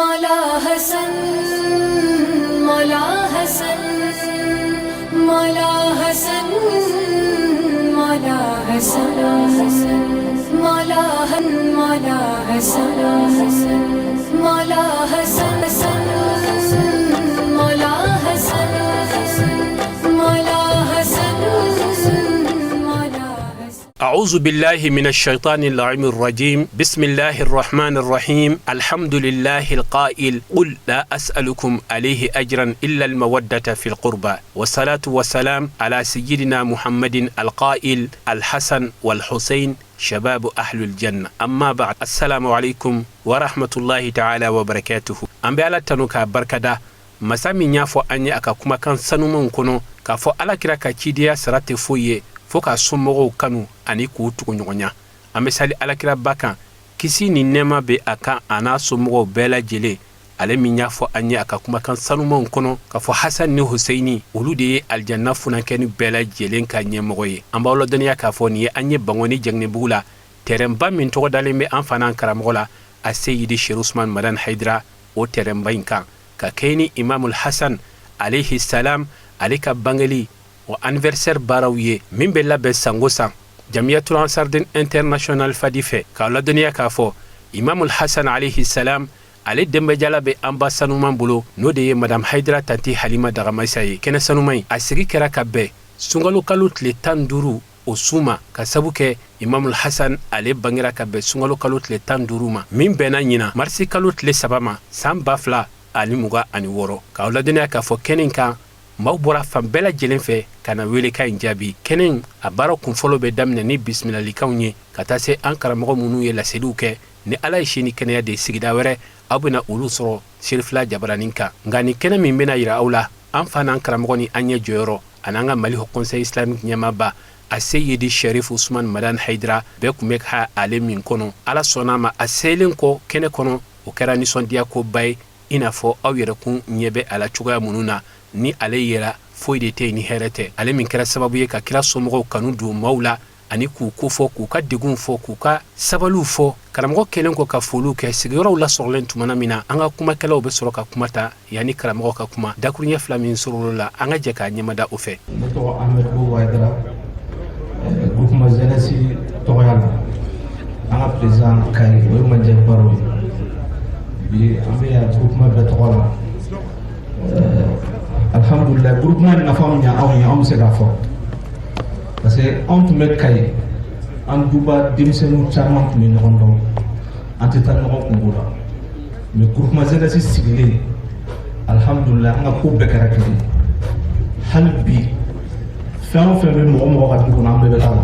Mawla Hasan Mawla Hasan Mawla Hasan Mawla Hasan Mawla Mawla Hasan Mawla Hasan Mawla Hasan Mawla Hasan Mawla Hasan. أعوذ بالله من الشيطان اللعين الرجيم. بسم الله الرحمن الرحيم. الحمد لله القائل: قل لا أسألكم عليه أجرا إلا المودة في القربى، والصلاة والسلام على سيدنا محمد القائل: الحسن والحسين شباب أهل الجنة. أما بعد، السلام عليكم ورحمة الله تعالى وبركاته. An bɛ Ala tanu k'a barikada, masa min y'a fɔ an ye a ka kumakan sanumanw kɔnɔ k'a fɔ Ala kira ka cidenya sara tɛ foyi ye fɔɔ k'a somɔgɔw kanu ani k'u tuguɲɔgɔnya. An bɛ sali Alakiraba kan, kisi ni nɛɛma bɛ a kan a n'a somɔgɔw bɛɛ lajɛlen, ale min y'a fɔ an ye a ka kumakan sanumanw kɔnɔ k'a fɔ Hasan ni Huseyini, olu de ye alijanna funankɛni bɛɛ lajɛlen ka ɲɛmɔgɔ ye. An b'aw ladɔnniya k'a fɔ nin ye an ye Bangɔni Jɛngɛnɛbugu la, tɛrɛnba min tɔgɔ dalen bɛ an fana karamɔgɔ la, a Seyidi Sherif Usman Madan Hayidara, o tɛrɛnba in kan ka kɛ ni Imamul Hasan alayhi salam ale ka bangeli o anniversaire baaraw ye, min bɛ labɛn sango san Jamiyatul Ansardin International Fadi fɛ. K'a ladɔnniya k'a fɔ Imamul Hasan alayhi salam ale denbajala bɛ an ba sanuman bolo, n'o de ye Madame Hayidara Tanti Halima Dagamasa ye. Kɛnɛ sanuman in a sigi kɛra ka bɛn sunkalo kalo tile 15 o su ma, ka sabu kɛ Imamul Hasan ale bangera ka bɛn sunkalo kalo tile 15 ma, min bɛnna ɲina marisi kalo tile 3 ma, san 2026. K'aw ladɔnniya k'a fɔ kɛnɛ kan, maaw bɔra fan bɛɛ lajɛlen fɛ ka na welekan in jaabi. Kɛnɛ in a baara kunfɔlɔ bɛ daminɛ ni bisimilalikanw ye, ka taa se an karamɔgɔ minnu ye laseliw kɛ. Ni Ala ye si ni kɛnɛya de, sigida wɛrɛ aw bɛna olu sɔrɔ Serifila jabaranin kan. Nka ni kɛnɛ min bɛna yira aw la, an fa n'an karamɔgɔ ni an ɲɛ jɔyɔrɔ ani an ka Mali Haut Conseil Islamique ɲɛmaaba, a Seyidi Sherif Usman Madan Hayidara, bɛɛ tun bɛ ka ale min kɔnɔ. Ala sɔnna a ma, a selen kɔ kɛnɛ kɔnɔ, o kɛra nisɔndiya koba ye, i n'a fɔ aw yɛrɛ kun ɲɛ bɛ a la cogoya minnu na. Ni ale yera, foyi de tɛ yen ni hɛrɛ tɛ. Ale min kɛra sababu ye ka kira somɔgɔw kanu don maaw la ani k'u kofɔ, k'u ka degunw fɔ, k'u ka sabaliw fɔ. Karamɔgɔ kɛlen kɔ ka foliw kɛ, sigiyɔrɔw lasɔrɔlen tumana min na, an ka kumakɛlaw bɛ sɔrɔ ka kuma ta. Yanni karamɔgɔ ka kuma, dakuruɲɛ fila min sɔrɔla la, an ka jɛ k'a ɲɛmada o fɛ. Ne tɔgɔ Ahmed Boubou Haidara, groupement jeunesse tɔgɔya la, an ka président Kayi, o ye Manjɛ Baro ye. Bi an bɛ yan groupement bɛɛ tɔgɔ la. Alhamdulilayi, groupement ye nafa min ɲɛ anw ye, anw bɛ se k'a fɔ, parce que anw tun bɛ Kayi, an duba denmisɛnninw caman tun bɛ ɲɔgɔn dɔn, an tɛ taa ɲɔgɔn kungo la. Mais groupement jeunesse sigilen, alhamdulilayi, an ka ko bɛɛ kɛra kelen ye. Hali bi, fɛn o fɛn bɛ mɔgɔ mɔgɔ ka du kɔnɔ, an bɛɛ bɛ taa la.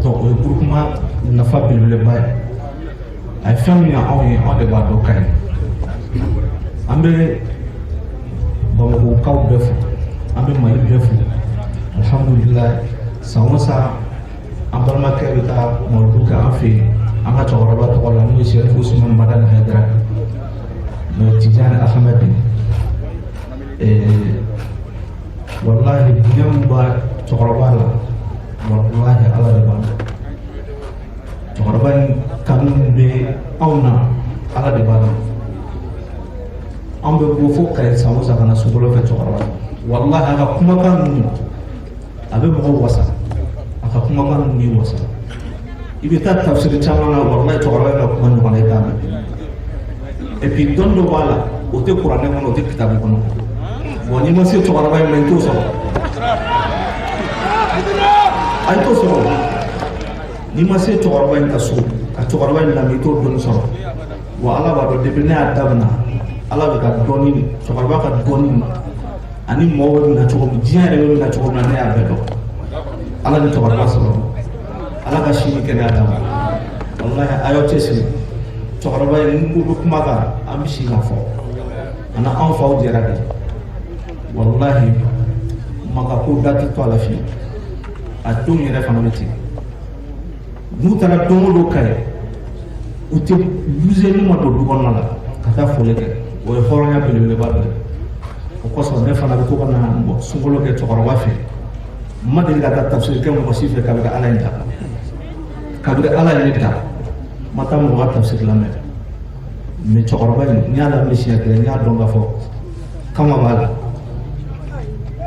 Donc o ye groupement nafa belebeleba ye. A ye fɛn min ɲɛ anw ye, anw de b'a dɔn. Kayi, an bɛ Bamakɔkaw bɛɛ fo, an bɛ Mali bɛɛ fo. Alhamdulilayi, san o san, an balimakɛ bɛ taa mawuludu kɛ an fɛ yen, an ka cɛkɔrɔba tɔgɔ la, n'o ye Sɛrifu Usumani Madani Hayidara, n'o ye Tijani Ahmed. Walahi, bonya min b'a cɛkɔrɔba la, walahi, Ala de b'a dɔn. Cɛkɔrɔba in kanu min bɛ anw na, Ala de b'a dɔn. An bɛ bɔ fo Kayi san o san ka na sunkalo fɛ cɛkɔrɔba la. Walahi, a ka kumakan ninnu, a bɛ mɔgɔw wasa. A ka kumakan ninnu b'i wasa. I bɛ taa tafsiri caman na, walahi, cɛkɔrɔba ka kuma ɲɔgɔn na i t'a mɛn. Et puis dɔn dɔ b'a la, o tɛ kuranɛ kɔnɔ, o tɛ kitabu kɔnɔ. Bon, n'i ma se cɛkɔrɔba in ma, i t'o sɔrɔ, a i t'o sɔrɔ. N'i ma se cɛkɔrɔba in ka so ka cɛkɔrɔba in lamɛn, i t'o dɔnni sɔrɔ. Wa Ala b'a dɔn, depuis ne y'a daminɛ, Ala bɛ ka dɔnni, cɛkɔrɔba ka dɔnni ani mɔgɔw bɛ minɛ cogo min, diɲɛ yɛrɛ bɛ minɛ cogo min na, ne y'a bɛɛ dɔn Ala ni cɛkɔrɔba sɔrɔ. Ala ka si ni kɛnɛya d'a ma. Walahi, a y'aw cɛsiri. Cɛkɔrɔba ye, ni ko bɛ kuma kan, an bɛ si k'a fɔ a na anw faw jɛra de. Walahi, maka ko da tɛ to a la fiyewu. A denw yɛrɛ fana bɛ ten. N'u taara don o don Kayi, u tɛ bouger n'u ma don du kɔnɔna la ka taa foli kɛ. O ye hɔrɔnya belebeleba dɔ ye. O kosɔn, ne fana bɛ to ka na sunkalo kɛ cɛkɔrɔba fɛ. N ma deli ka taa tafsiri kɛ mɔgɔ si fɛ kabini Ala ye n da. Kabini Ala ye ne da, n ma taa mɔgɔ ka tafsiri lamɛn. Mais cɛkɔrɔba in, n y'a lamɛn siɲɛ kelen, n y'a dɔn k'a fɔ kama b'a la.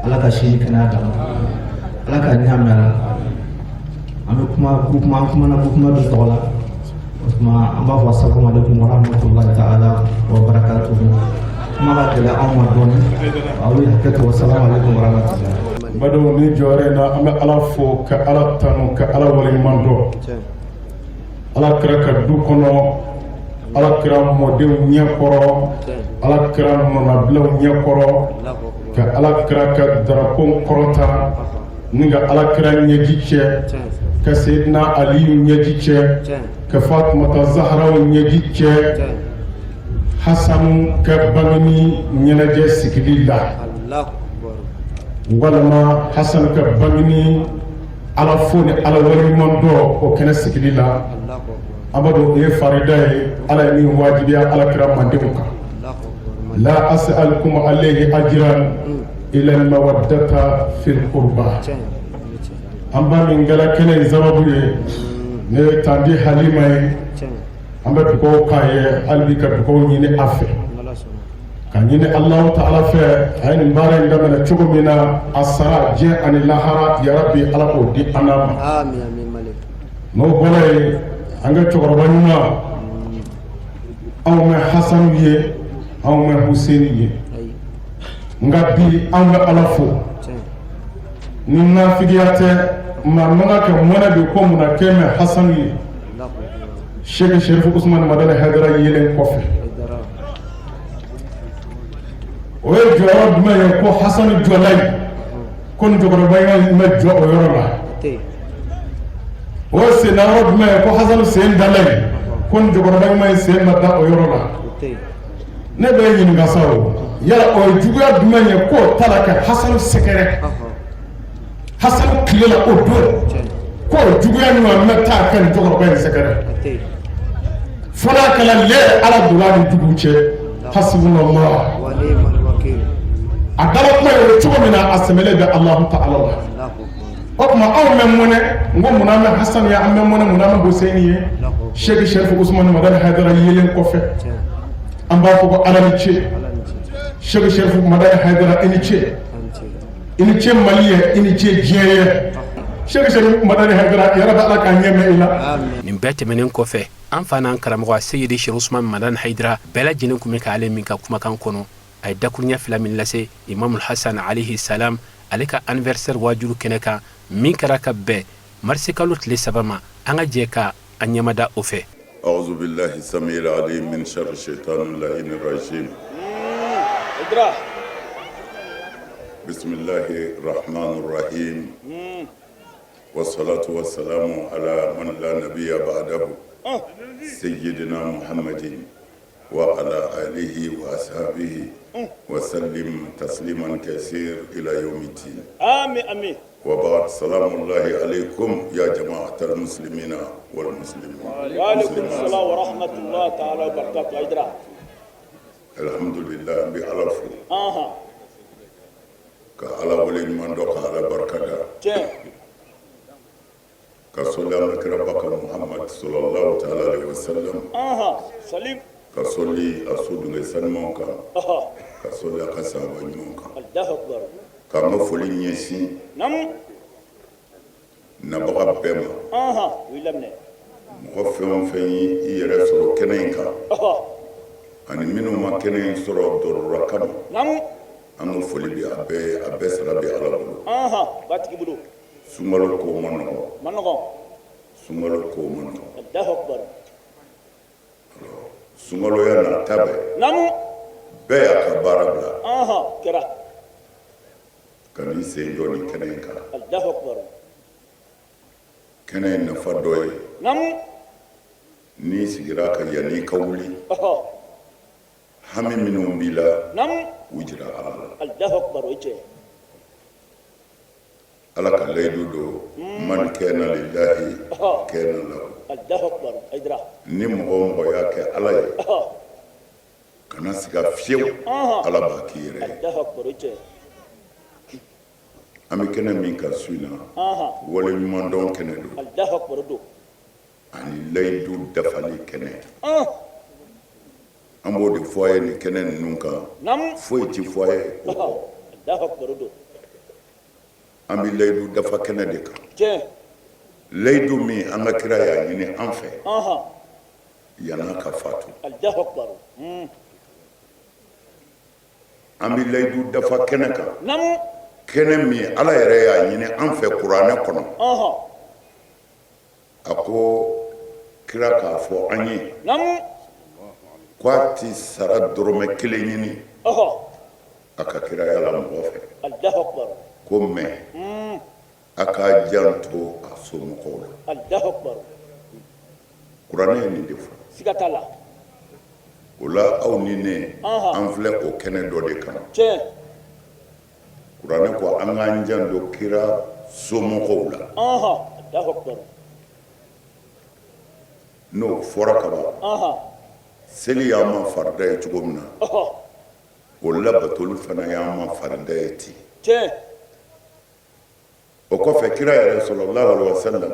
Ala ka si ni kɛnɛya d'a ma, Ala ka ɲɛ mɛn a la. An bɛ kuma groupement, an kumana groupement dɔ tɔgɔ la. O tuma, an b'a fɔ asalamu aleykum wa rahmatulahi ta'ala wa barakatuhu. Kuma ka gɛlɛn anw ma dɔɔni, aw ye hakɛ to. Asalamu aleykum wa rahmatulahi. Badenw, ni jɔyɔrɔ in na, an bɛ Ala fo, ka Ala tanu, ka Ala waleɲuman dɔn. Ala kira ka du kɔnɔ, Ala kira mɔdenw ɲɛkɔrɔ, Ala kira nɔnabilaw ɲɛkɔrɔ, ka Ala kira ka darapon kɔrɔta ni ka Ala kira ɲɛji cɛ, ka Seyidina Aliyu ɲɛji cɛ, ka Fatumata Zaharaw ɲɛji cɛ, Hasanu ka bangeni ɲɛnajɛ sigili la, walima Hasan ka bangeni Ala fo ni Ala waleɲuman dɔn o kɛnɛ sigili la. An b'a dɔn o ye farida ye, Ala ye min wajibiya Ala kira mandenw kan. La as'alukum alayhi ajran ila almawaddata fil qurba. An ba min kɛra kɛnɛ in sababu ye, ne ye Tandi Halima ye, an bɛ dugawu k'a ye hali bi, ka dugawu ɲini a fɛ, ka ɲini Alahu Taala fɛ. A ye nin baara in daminɛ cogo min na, a sara diɲɛ ani lahara, yarabi, Ala k'o di an n'a ma. N'o bɔra yen, an ka cɛkɔrɔba ɲuman, anw bɛ Hasanu ye, anw bɛ Huseni ye, nka bi anw bɛ Ala fo. Ni nafigiya tɛ, maa man kan ka mɔnɛ bi ko mun na k'e mɛ Hasanu ye, Seki Serifu Usumani Madani Hayidara yelen kɔfɛ. O ye jɔyɔrɔ jumɛn ye ko Hasanu jɔla yen, ko nin cɛkɔrɔba in ma jɔ o yɔrɔ la? O ye senna yɔrɔ jumɛn ye ko Hasanu sen dala yen, ko nin cɛkɔrɔba ɲuman ye sen ma da o yɔrɔ la? Ne bɛ ɲininka sa, o yala o ye juguya jumɛn ye k'o ta la ka Hasanu sɛgɛrɛ Hasanu tile la o don, k'o juguya ɲuman bɛ taa ka nin cɛkɔrɔba in sɛgɛrɛ, fo n'a kɛra lɛ Ala donna ni jugu cɛ? Hasbunallah. A dala kuma ye cogo min na, a sɛmɛlen bɛ Alahu Taala la. O tuma, anw bɛ mɔnɛ, n ko munna an bɛ Hasani ye, an bɛ mɔnɛ munna an bɛ Huseyini ye, Seki Serifu Usumani Madani Hayidara yelen kɔfɛ? An b'a fɔ ko Ala ni ce, Seki Serifu Madani Hayidara, i ni ce, i ni ce Mali ye, i ni ce diɲɛ ye. Seki Serifu Madani Hayidara, yarabi, Ala k'an ɲɛ mɛn i la. Nin bɛɛ tɛmɛnen kɔfɛ, an fa n'an karamɔgɔ Seyidi Seri Usman Madani Hayidara, bɛɛ lajɛlen tun bɛ k'ale min ka kumakan kɔnɔ, a ye dakuruɲɛ fila min lase Imamul Hasan alayhi salam, ale ka anniversaire wajulu kɛnɛ kan min kɛra ka bɛn marisikalo tile 3 ma, an ka jɛ ka an ɲɛmada o fɛ. أعوذ بالله السميع العليم من شر الشيطان اللعين الرجيم. بسم الله الرحمن الرحيم، والصلاة والسلام على من لا نبي بعده، سيدنا محمد وعلى آله وأصحابه وسلم تسليما كثير إلى يوم الدين. آمين آمين. وبعد، سلام الله عليكم يا جماعة المسلمين والمسلمين. وعليكم السلام ورحمة الله تعالى وبركاته أيدرا. الحمد لله، an bɛ Ala fo, ka Ala wale ɲuman dɔn, ka Ala barika da, ka sɔli an ka kiraba kan, Muhammad sallallahu ta'ala alaihi wasallam, سليم. ka sɔli a so dungɛ sanumanw kan, ka sɔli a ka sahaba ɲumanw kan. الله أكبر. K'an ka foli ɲɛsin nabaga bɛɛ ma. ويلمنا. Mɔgɔ fɛn o fɛn y'i i yɛrɛ sɔrɔ kɛnɛ in kan, ani minnu ma kɛnɛ in sɔrɔ dɔrɔra kama, an ka foli bɛ a bɛɛ ye. A bɛɛ sara bɛ Ala bolo. Batigi bolo. Sunkalo ko ma nɔgɔ. Ma nɔgɔn. Sunkalo ko ma nɔgɔ. الله أكبر. Sunkaloya n'a ta bɛɛ, bɛɛ y'a ka baara bila Kɛra. ka n'i sen jɔ nin kɛnɛ in kan. الله أكبر. Kɛnɛ in nafa dɔ ye, n'i sigira ka yanni ka wuli, hami minnu b'i la, u jira Ala la. الله أكبر, o tiɲɛ. Ala ka layidu don: man kana lillahi kana lahu. الله أكبر Aidara. Ni mɔgɔ o mɔgɔ y'a kɛ Ala ye, kana siga fiyewu, Ala b'a k'i yɛrɛ ye. الله أكبر, o tiɲɛ. An bɛ kɛnɛ min kan su in na, waleɲumandɔn kɛnɛ don, الله أكبر don. ani layidu dafali kɛnɛ. An b'o de fɔ a ye nin kɛnɛ ninnu kan. Foyi tɛ fɔ a ye o kɔ. An bɛ layidu dafa kɛnɛ de kan. Layidu min an ka kira y'a ɲini an fɛ yann'a ka fatu. An bɛ layidu dafa kɛnɛ kan, kɛnɛ min Ala yɛrɛ y'a ɲini an fɛ kuranɛ kɔnɔ. A ko kira k'a fɔ an ye ko a tɛ sara dɔrɔmɛ kelen ɲini a ka kiraya la mɔgɔ fɛ, ko mais a k'a janto a somɔgɔw la. Kuranɛ ye nin de fɔ. Siga t'a la. O la aw ni ne, an filɛ o kɛnɛ dɔ de kan. Kuranɛ ko an k'an janto kira somɔgɔw la. N'o fɔra kaban, seli y'an ma farida ye cogo min na, o labatoli fana y'an ma farida ye ten. O kɔfɛ kira yɛrɛ sallallahu alaihi wasallam,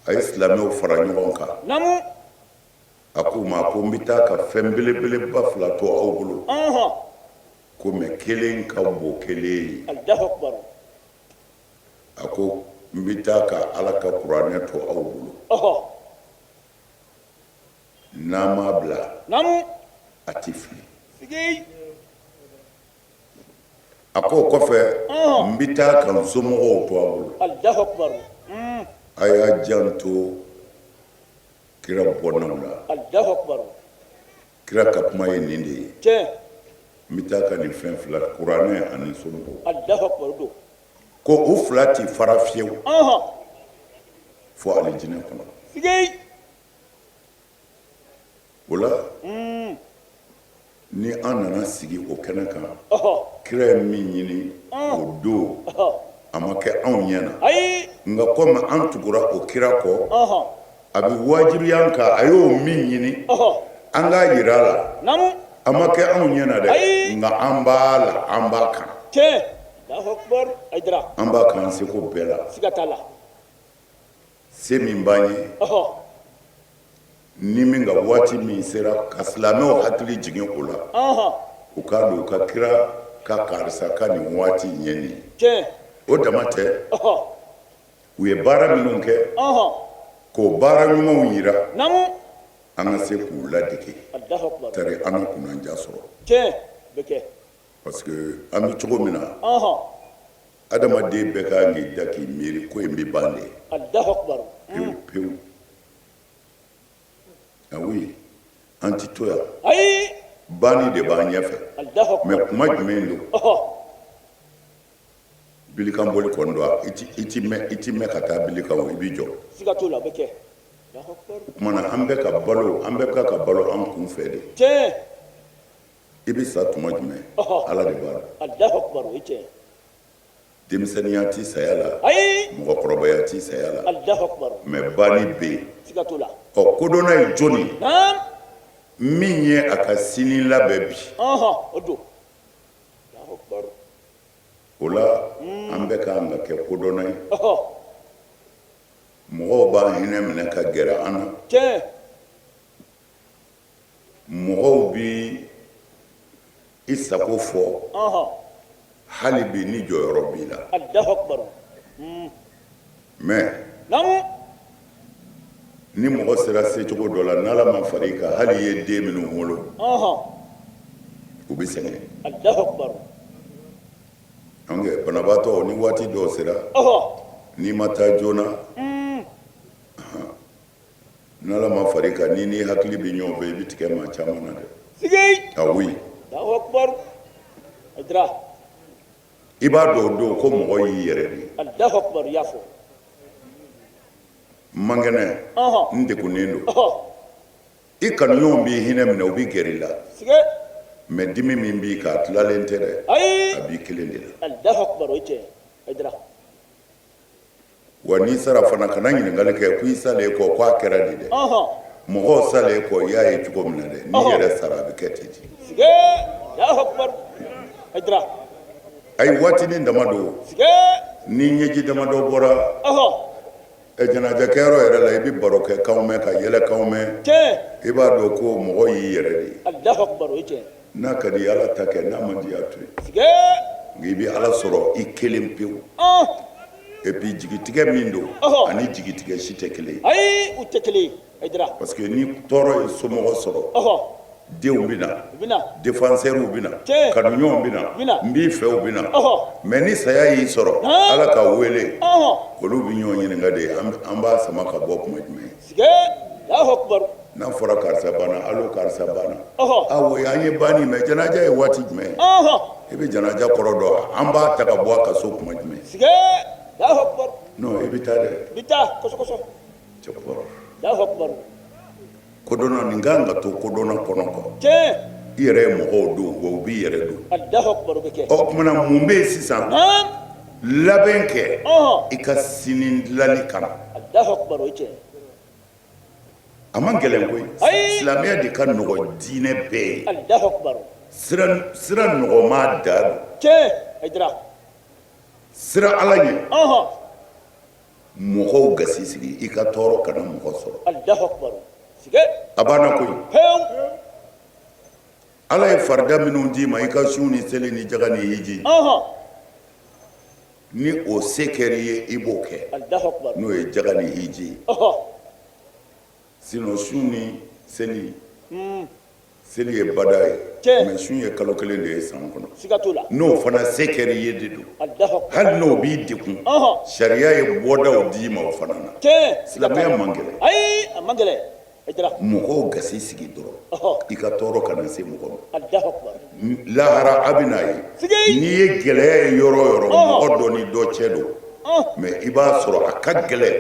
a ye silamɛw fara ɲɔgɔn kan. A ko u ma ko n bɛ taa ka fɛn belebeleba fila to aw bolo, ko mais kelen ka bon kelen ye. A ko n bɛ taa ka Ala ka kuranɛ to aw bolo, n'a m'a bila a tɛ fili. A ko o kɔfɛ n bɛ taa ka n somɔgɔw to aw bolo, a y'a janto kira bɔnnaw la. Kira ka kuma ye nin de ye, n bɛ taa ka nin fɛn fila, kuranɛ ani somɔgɔw, ko u fila tɛ fara fiyewu fo alijinɛ kɔnɔ. O la ni an nana sigi o kɛnɛ kan, kira ye min ɲini o don, a ma kɛ anw ɲɛ na, nka komi an tugura o kira kɔ, a bɛ wajibiya an kan, a y'o min ɲini, an k'a jira a la. A ma kɛ anw ɲɛ na dɛ, nka an b'a la, an b'a kan, an b'a kan an seko bɛɛ la. Se min b'an ye, ni min ka waati min sera ka silamɛw hakili jigin o la, u k'a dɔn u ka kira ka karisa ka nin waati in ye nin ye. O dama tɛ, u ye baara minnu kɛ, k'o baara ɲumanw jira, an ka se k'u ladege, tari an na kunnandiya sɔrɔ. Parce que an bɛ cogo min na, adamaden bɛɛ ka kan k'i da k'i miiri ko in bɛ ban de pewu pewu. Ah oui, an tɛ to yan, banni de b'an ɲɛfɛ, mais kuma jumɛn don? Bilikan boli kɔni don, i ti mɛn, i ti mɛn ka taa bilikan o, i b'i jɔ. Siga t'o la, o bɛ kɛ. O tuma na an bɛ ka balo, an bɛ ka balo an kun fɛ de. I bɛ sa tuma jumɛn? Ala de b'a dɔn. Denmisɛnninya tɛ saya la, mɔgɔkɔrɔbaya tɛ saya la, mais banni bɛ yen. Ɔ, kodɔnna ye jɔn ye? Min ye a ka sini labɛn bi. O la an bɛɛ ka kan ka kɛ kodɔnna ye. Mɔgɔw b'an hinɛ minɛ ka gɛrɛ an na. Mɔgɔw bɛ i sago fɔ hali bi ni jɔyɔrɔ b'i la, mais ni mɔgɔ sera secogo dɔ la, n'Ala ma fara i kan, hali i ye den minnu wolo, u bɛ sɛgɛn. Banabaatɔ, ni waati dɔw sera, n'i ma taa joona, N'Ala ma fara i kan, n'i n'i hakili bɛ ɲɔgɔn fɛ, i bɛ tigɛ maa caman na dɛ. Sigi! Ah oui. Alahu akibaru. Hayidara. I b'a dɔn o don ko mɔgɔ y'i yɛrɛ de ye. Alahu akibaru, i y'a fɔ. N man kɛnɛ. Ɔnhɔn. N degunnen don. Ɔhɔ. I kanuɲɔgɔnw b'i hinɛ minɛ, u bɛ gɛrɛ i la. Sigi! Mais dimi min b'i kan, a tilalen tɛ dɛ. Ayi! A b'i kelen de la. Alahu akibaru, o ye tiɲɛ ye. Hayidara. Wa n'i sara fana, kana ɲininkali kɛ ko i salen kɔ ko a kɛra di dɛ. Mɔgɔw salen kɔ i y'a ye cogo min na dɛ, n'i yɛrɛ sara a bɛ kɛ ten de. Ayi, waatinin dama don, ni ɲɛji damadɔ bɔra ɛ janajakɛyɔrɔ yɛrɛ la, i bɛ barokɛkanw mɛn, ka yɛlɛkanw mɛn. I b'a dɔn ko mɔgɔ y'i yɛrɛ de ye. Alahu akubar, o ye tiɲɛ. N'a ka di Ala ta kɛ, n'a man di a to yen. Sige. Nka i bɛ Ala sɔrɔ i kelen pewu. Et puis jigitigɛ min don ani jigitigɛ si tɛ kelen ye. Ayi, u tɛ kelen ye, Hayidara. Parce que ni tɔɔrɔ ye somɔgɔ sɔrɔ, denw bɛ na, défenseurs bɛ na, kanuɲɔgɔnw bɛ na, n b'i fɛ u bɛ na. Mais ni saya y'i sɔrɔ, Ala ka wele, olu bɛ ɲɔgɔn ɲininka de, an b'a sama ka bɔ tuma jumɛn? N'a fɔra karisa banna, allo karisa banna, awɔ an ye banni mɛn, janaja ye waati jumɛn ye? I bɛ janaja kɔrɔ dɔn, an b'a ta ka bɔ a ka so tuma jumɛn? Non, i bɛ taa dɛ. I bɛ taa kosɛbɛ. Cɛkɔrɔba. Alahu akubar. Kodɔnna nin kan ka to kodɔnna kɔnɔ kɔ. Tiɲɛ. I yɛrɛ ye mɔgɔw don wa u b'i yɛrɛ don. Alahu akubar, o bɛ kɛ. Ɔ o tuma na mun bɛ yen sisan? Labɛn kɛ i ka sini dilanni kama. Alahu akubar, o ye tiɲɛ. A man gɛlɛn koyi. Ayi. Silamɛya de ka nɔgɔ diinɛ bɛɛ ye. Alahu akubar. Sira nɔgɔma dan don. Tiɲɛ, Hayidara. Siran Ala ɲɛ. Mɔgɔw gasi sigi i ka tɔɔrɔ kana mɔgɔ sɔrɔ. Alahu akubar. Sige. A banna koyi. Pewu. Ala ye farida minnu d'i ma i ka sun ni seli ni jaga ni hiji. Ni o se kɛra i ye i b'o kɛ. Alahu akubar. N'o ye jaga ni hiji ye. Sinon sun ni seli. Seli ye bada ye. Tiɲɛ. Mais sun ye kalo kelen de ye san kɔnɔ. Siga t'o la. N'o fana se kɛra i ye de don. Alahu akubar. Hali n'o b'i degun. Sariya ye bɔdaw d'i ma o fana na. Tiɲɛ. Silamɛya man gɛlɛn. Ayi, a man gɛlɛn. Hayidara. Mɔgɔw gasi sigi dɔrɔn. I ka tɔɔrɔ kana se mɔgɔ ma. Alahu akubar. Lahara a bɛ n'a ye. Sigi. N'i ye gɛlɛya ye yɔrɔ o yɔrɔ, mɔgɔ dɔ ni dɔ cɛ don. Mais i b'a sɔrɔ a ka gɛlɛn.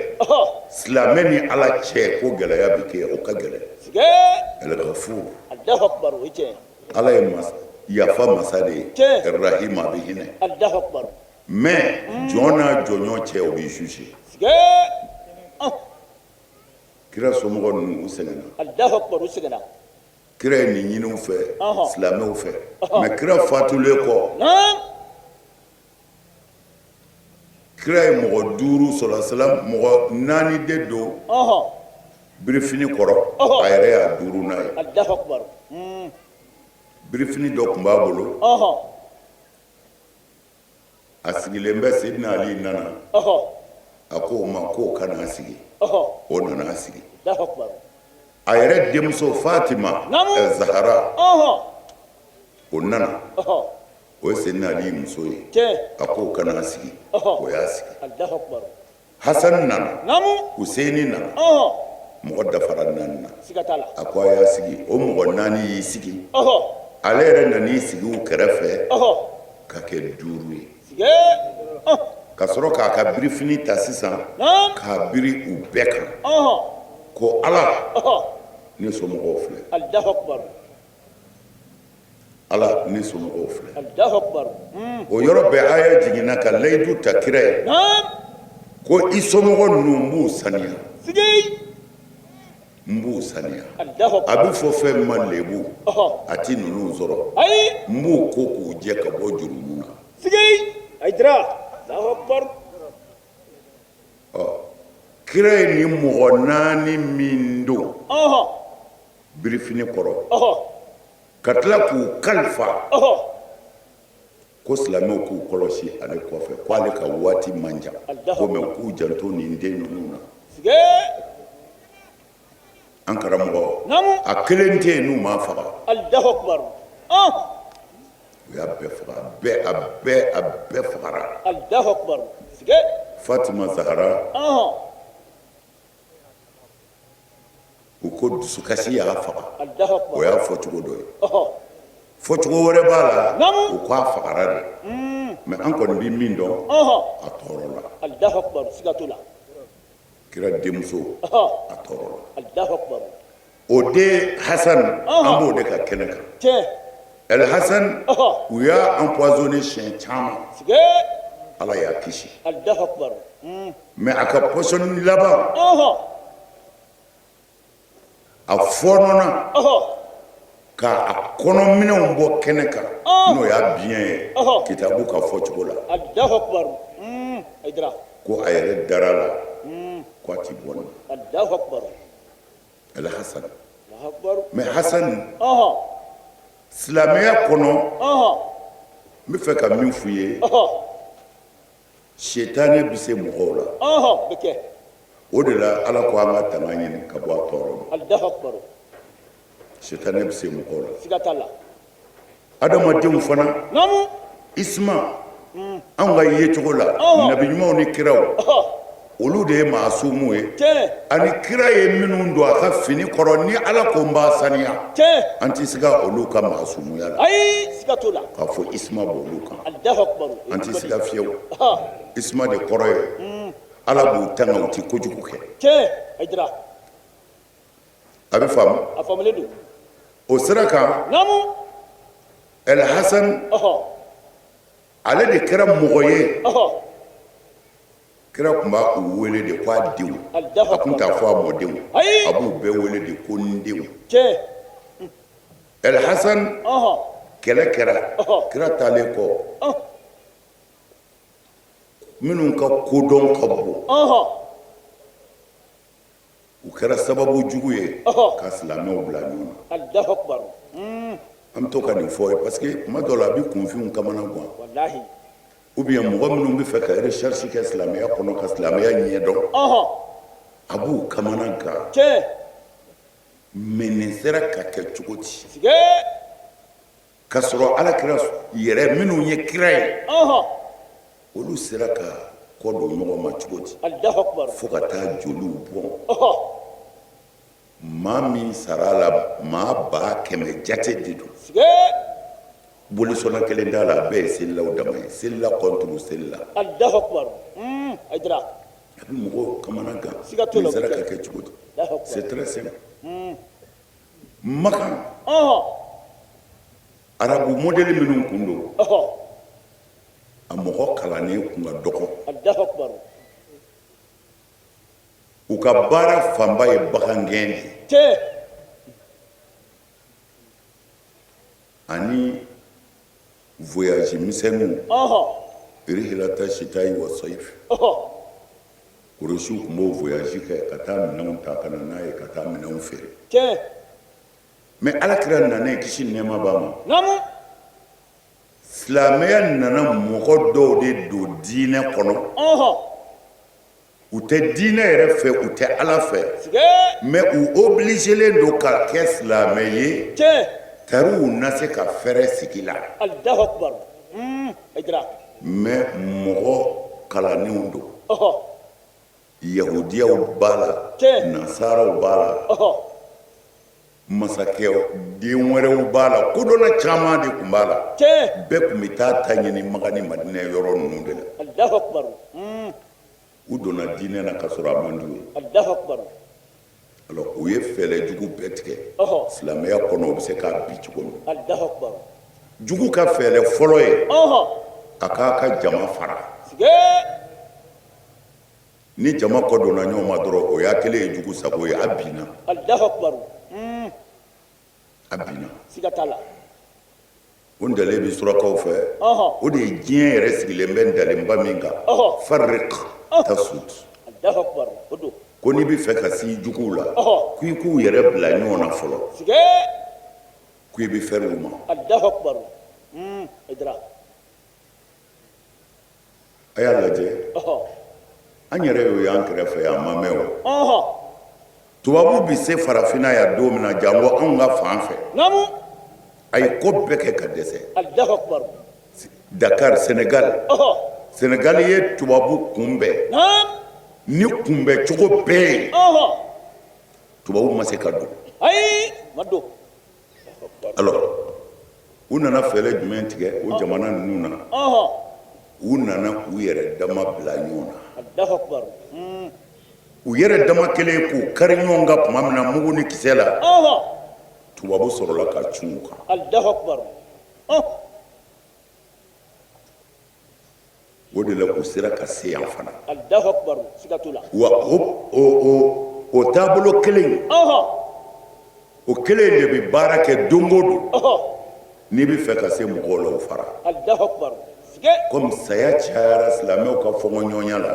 Silamɛ ni Ala cɛ ko gɛlɛya bɛ kɛ, o ka gɛlɛn. Sige. Al-Ghafur. Alahu akubar, o ye tiɲɛ ye. Ala ye masa, yafa masa de ye. Tiɲɛ. Rahim, a bɛ hinɛ. Alahu akubar. Mais jɔn n'a jɔnɲɔgɔn cɛ, o b'i juger. Sige. Kira somɔgɔ ninnu u sɛgɛnna. Alahu akubar, u sɛgɛnna. Kira ye nin ɲini u fɛ, silamɛw fɛ. Mais kira fatulen kɔ. Naam. Kira ye mɔgɔ duuru sɔrɔ salam mɔgɔ naani de don birifini kɔrɔ, a yɛrɛ y'a duurunan ye. Alahu akubar. Birifini dɔ tun b'a bolo. A sigilen bɛ Seydina Ali nana. A ko o ma k'o ka n'a sigi. O nana a sigi. Alahu akubar. A yɛrɛ denmuso Fatima Zahara o nana. O ye Seydina Ali muso ye. Tiɲɛ. A k'o ka n'a sigi. O y'a sigi. Alahu akubar. Hasan nana. Naamu. Huseni nana. Mɔgɔ dafara naani na. Siga t'a la. A ko a y'a sigi. O mɔgɔ naani y'i sigi. Ale yɛrɛ nan'i sigi u kɛrɛfɛ. Ka kɛ duuru ye. Sige. Ka sɔrɔ k'a ka birifini ta sisan. Naam. K'a biri u bɛɛ kan. Ko Ala. Ne somɔgɔw filɛ. Alahu akubar. Ala ne somɔgɔw filɛ. Alahu akubar. O yɔrɔ bɛɛ aya jiginna ka layidu ta kira ye. Naam. Ko i somɔgɔ ninnu n b'u saniya. Sige. N b'u saniya. Alahu A akubar. bɛ fɔ fɛn min ma lebu. A ti ninnu sɔrɔ. Ayi. N b'u ko k'u jɛ ka bɔ jurumu na. Sige. Hayidara. Alahu akubar. Ɔ kira ye nin mɔgɔ naani min don. Birifini kɔrɔ. Ka tila k'u kalifa. Ko silamɛw k'u kɔlɔsi ale kɔfɛ k'ale ka waati man jan. Ko mais u k'u janto nin den ninnu na. Sige. An karamɔgɔ. Naamu. A kelen tɛ yen n'u m'a faga. Alahu akubar. U y'a bɛɛ faga. A bɛɛ a bɛɛ fagara. Alahu akubar. Sige. Fatima Zahara. U ko dusukasi y'a faga. Alahu akubar. O y'a fɔcogo dɔ ye. Fɔcogo wɛrɛ b'a la. Naamu. U ko a fagara de. Mais an kɔni bɛ min dɔn. A tɔɔrɔ la. Alahu akubar. Siga t'o la. Kira denmuso. A tɔɔrɔ la. Alahu akubar. O den Hasan an b'o de ka kɛnɛ kan. Tiɲɛ. El Hasan u y'a empoisonné siɲɛ caman. Sige. Ala y'a kisi. Alahu akubar. Mais a ka poison laban. A fɔɔnɔna. K'a kɔnɔminɛnw bɔ kɛnɛ kan. N'o y'a biɲɛ ye. Kitabu ka fɔcogo la. Alahu akubar. Hayidara. Ko a yɛrɛ dara la. Ko a ti bɔ nin. Alahu akubar. El Hasan. Mais Hassan, silamɛya kɔnɔ, n bɛ fɛ ka min f'u ye, sitanɛ bɛ se mɔgɔw la. O de la Ala ko an ka tanga ɲini ka bɔ a tɔɔrɔ ma. Sitanɛ bɛ se mɔgɔw la. Adamadenw fana, isma, anw ka yecogo la, nabi ɲumanw ni kiraw, olu de ye maasumu ye, ani kira ye minnu don a ka fini kɔrɔ ni Ala ko n b'a saniya, an tɛ siga olu ka maasumuya la. K'a fɔ isma b'olu kan, an tɛ siga fiyewu. Isma de kɔrɔ ye Ala b'u tanga, u tɛ kojugu kɛ. A bɛ faamu. O sira kan, El Hasan, ale de kɛra mɔgɔ ye, kira tun b'a u wele de ko a denw, a tun t'a fɔ a mɔdenw, a b'u bɛɛ wele de ko n denw. El Hasan, kɛlɛ kɛra kira taalen kɔ, minnu ka kodɔn ka bon, u kɛra sababu jugu ye ka silamɛw bila ɲɔgɔn na. An bɛ to ka nin fɔ ye parce que tuma dɔ la a bɛ kunfinw kamana gan, ou bien mɔgɔ minnu bɛ fɛ ka recherche kɛ silamɛya kɔnɔ, ka silamɛya ɲɛdɔn, a b'u kamana gan. Mais nin sera ka kɛ cogo di ka sɔrɔ Ala kira yɛrɛ minnu ye kira ye, olu sera ka kɔ don ɲɔgɔn ma cogo di fo ka taa joliw bɔn? Maa min sara a la, maa 100,000 jate de don. Bolisɔnna kelen t'a la, a bɛɛ ye selilaw dama ye, selila contre selila. A bɛ mɔgɔw kamana gan, nin sera ka kɛ cogo di? C'est très simple. Makan, arabu modèle minnu kun don, a mɔgɔ kalannen kun ka dɔgɔ, u ka baara fanba ye bagangɛn de ye ani voyage misɛnninw, rihilata sitayi wa sayif. Kuresiw tun b'o voyage kɛ ka taa minɛnw ta ka na n'a ye, ka taa minɛnw feere. Mais Ala kira nanen, kisi ni nɛɛma b'a ma, silamɛya nana mɔgɔ dɔw de don diinɛ kɔnɔ. U tɛ diinɛ yɛrɛ fɛ, u tɛ Ala fɛ, mais u obligelen don ka kɛ silamɛ ye tari u na se ka fɛrɛ sigi la. Mais mɔgɔ kalannenw don, yahudiyaw b'a la, nasaraw b'a la, masakɛ den wɛrɛw b'a la, kodɔnna caman de tun b'a la. Bɛɛ tun bɛ taa ta ɲini Makan ni Madinɛ yɔrɔ ninnu de la. U donna diinɛ na ka sɔrɔ a man d'u ye. Alors u ye fɛɛrɛ jugu bɛɛ tigɛ silamɛya kɔnɔ, u bɛ se k'a bin cogo min. Jugu ka fɛɛrɛ fɔlɔ ye a k'a ka jama fara. Ni jama kɔ donna ɲɔgɔn ma dɔrɔn, o y'a kɛlen ye jugu sago ye, a binna, a binna. O ntalen bɛ surakaw fɛ, o de ye diɲɛ yɛrɛ sigilen bɛ ntalenba min kan, farrik tasud. Ko n'i bɛ fɛ ka s'i juguw la, ko i k'u yɛrɛ bila ɲɔgɔn na fɔlɔ, ko i bɛ fɛrɛ u ma. A y'a lajɛ, an yɛrɛ y'o y'an kɛrɛfɛ yan, a ma mɛn o. Tubabu bɛ se farafinna yan don min na, janko anw ka fan fɛ, a ye ko bɛɛ kɛ ka dɛsɛ. Dakar, Senegal, Senegal ye tubabu kunbɛn ni kunbɛn cogo bɛɛ ye, tubabu ma se ka don. Alors u nana fɛɛrɛ jumɛn tigɛ o jamana ninnu na? U nana u yɛrɛ dama bila ɲɔgɔn na. U yɛrɛ dama kelen k'u kari ɲɔgɔn kan tuma min na mugu ni kisɛ la, tubabu sɔrɔla ka cun u kan. O de la u sera ka se yan fana. Wa o taabolo kelen, o kelen de bɛ baara kɛ don o don. N'i bɛ fɛ ka se mɔgɔw la, o fara. Komi saya cayara silamɛw ka fɔnkɔɲɔgɔnya la,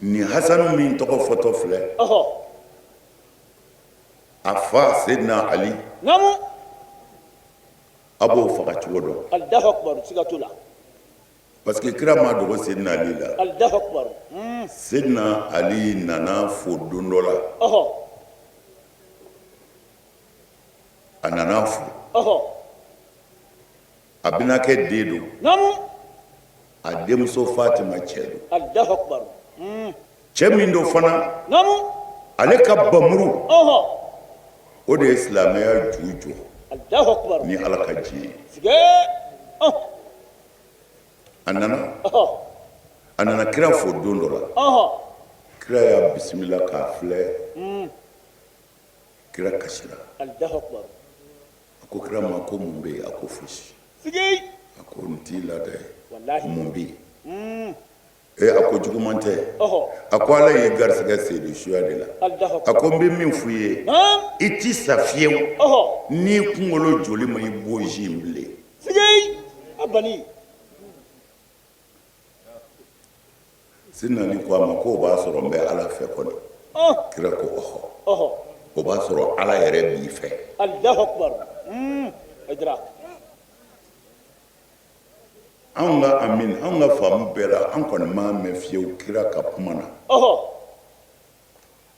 nin Hasanu min tɔgɔ fɔtɔ filɛ. A fa Seydina Ali. Naamu. A b'o faga cogo dɔn. Alahu akibaru, siga t'o la. Parce que kira ma dogo Seydina Ali la. Alahu akibaru. Seydina Ali nana fo don dɔ la. Ɔhɔ. A nana fo. Ɔhɔ. A bɛnakɛ den don. Naamu. A denmuso Fatima cɛ don. Alahu akibaru. Cɛ min don fana. Naamu. Ale ka bamuru. Ɔhɔ. O de ye silamɛya ju jɔ. Alahu akibaru. Ni Ala ka diɲɛ ye. Sige. Ɔh. A nana. Ɔhɔ. A nana kira fo don dɔ la. Ɔhɔ. Kira y'a bisimila k'a filɛ. Kira kasira. Alahu akibaru. A ko kira ma ko mun bɛ yen? A ko fosi. Sige. A ko n t'i laada ye. Walahi. Mun bɛ yen? Ee, a ko juguman tɛ. Ɔhɔ. A ko Ala y'i garisɛgɛ seyidu suya de la. Alahu A ko n bɛ min f'i ye. Naam. I ti sa fiyewu. Ɔhɔ. N'i kunkolo joli ma i bosi in bilen. Sige. A bani. Seydina Ali ko a ma k'o b'a sɔrɔ n bɛ Ala fɛ kɔni. Ɔh. Kira ko ɔhɔ. Ɔhɔ. O b'a sɔrɔ Ala yɛrɛ b'i fɛ. Alahu akibaru. Hayidara. Anw ka amin, anw ka faamu bɛɛ la, an kɔni m'a mɛn fiyewu kira ka kuma na. Ɔhɔ.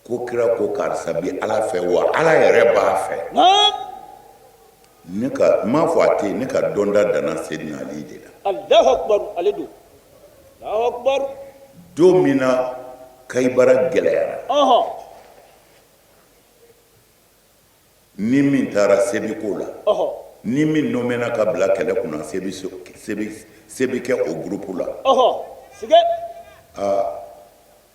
Ko kira ko karisa bi Ala fɛ wa Ala yɛrɛ b'a fɛ. Naam. Ne ka n m'a fɔ a tɛ yen, ne ka dɔnta danna Seydina Ali de la. Alahu akibaru, ale don. Alahu akibaru. Don min na Kayibara gɛlɛyara. Ɔhɔ. Ni min taara se bɛ k'o la. Ɔhɔ. Ni min nommé ka bila kɛlɛ kunna, se bɛ kɛ o groupe la. Ɔhɔ. Sige. Aa,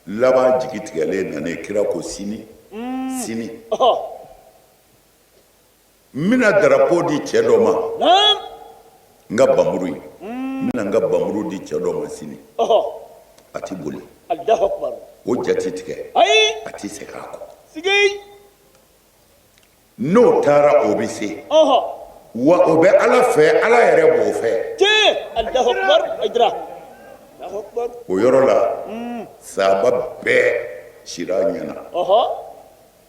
laban jigi tigɛlen nana, kira ko sini. Sini. Ɔhɔ. N bɛna drapeau di cɛ dɔ ma. Naam. N ka bamuru in. N bɛna n ka bamuru di cɛ dɔ ma sini. Ɔhɔ. A ti boli. Alahu akibaru. O ja ti tigɛ. Ayi. A ti segin a kɔ. Sige. N'o taara o bɛ se. Ɔhɔ. Wa o bɛ Ala fɛ, Ala yɛrɛ b'o fɛ. Tiɲɛ. Alahu akibaru. Hayidara. Alahu akibaru. O yɔrɔ la, sahaba bɛɛ sira a ɲɛna. Ɔhɔ.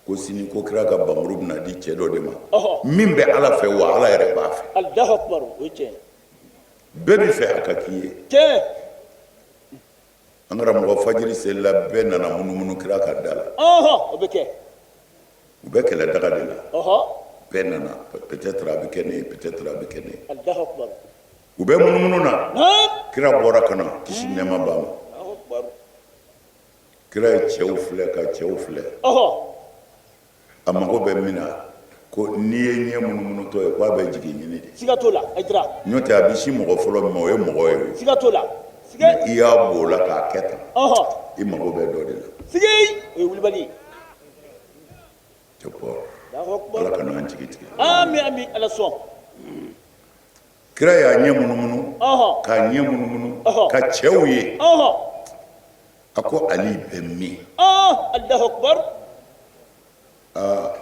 Ko sini ko kira ka bamuru bɛna di cɛ dɔ de ma. Ɔhɔ. Min bɛ Ala fɛ wa Ala yɛrɛ b'a fɛ. Alahu akibaru. O ye tiɲɛ ye. Bɛɛ bɛ fɛ a ka k'i ye. Tiɲɛ. An karamɔgɔ, fajiri selila, bɛɛ nana munumunu kira ka da la. Ɔhɔ. O bɛ kɛ. U bɛ kɛlɛ daga de la. Ɔhɔ. Bɛɛ nana, peut-être a bɛ kɛ ne ye, peut-être a bɛ kɛ ne ye. Alahu akibaru. U bɛ munumunu na. Naam. Kira bɔra ka na, kisi ni nɛɛma b'a ma. Alahu akibaru. Kira ye cɛw filɛ ka cɛw filɛ. Ɔhɔ. A mago bɛ min na, ko n'i ye ɲɛ munumunutɔ ye, k'a bɛ jigin ɲini de. Siga t'o la. Hayidara. N'o tɛ a bɛ si mɔgɔ fɔlɔ min ma, o ye mɔgɔ ye o. Siga t'o la. Sige. Mais i y'a b'o la k'a kɛ tan. Ɔhɔ. I mago bɛ dɔ de la. Sige. O ye wulibali ye. Cɛbɔ. Alahu akibaru. Ala kana an jigi tigɛ. Ami ami, Ala sɔn. Kira y'a ɲɛ munumunu. Ɔhɔ. K'a ɲɛ munumunu. Ɔhɔ. Ka cɛw ye. Ɔhɔ. A ko Ali bɛ min? Ɔh, Alahu akibaru. Aa,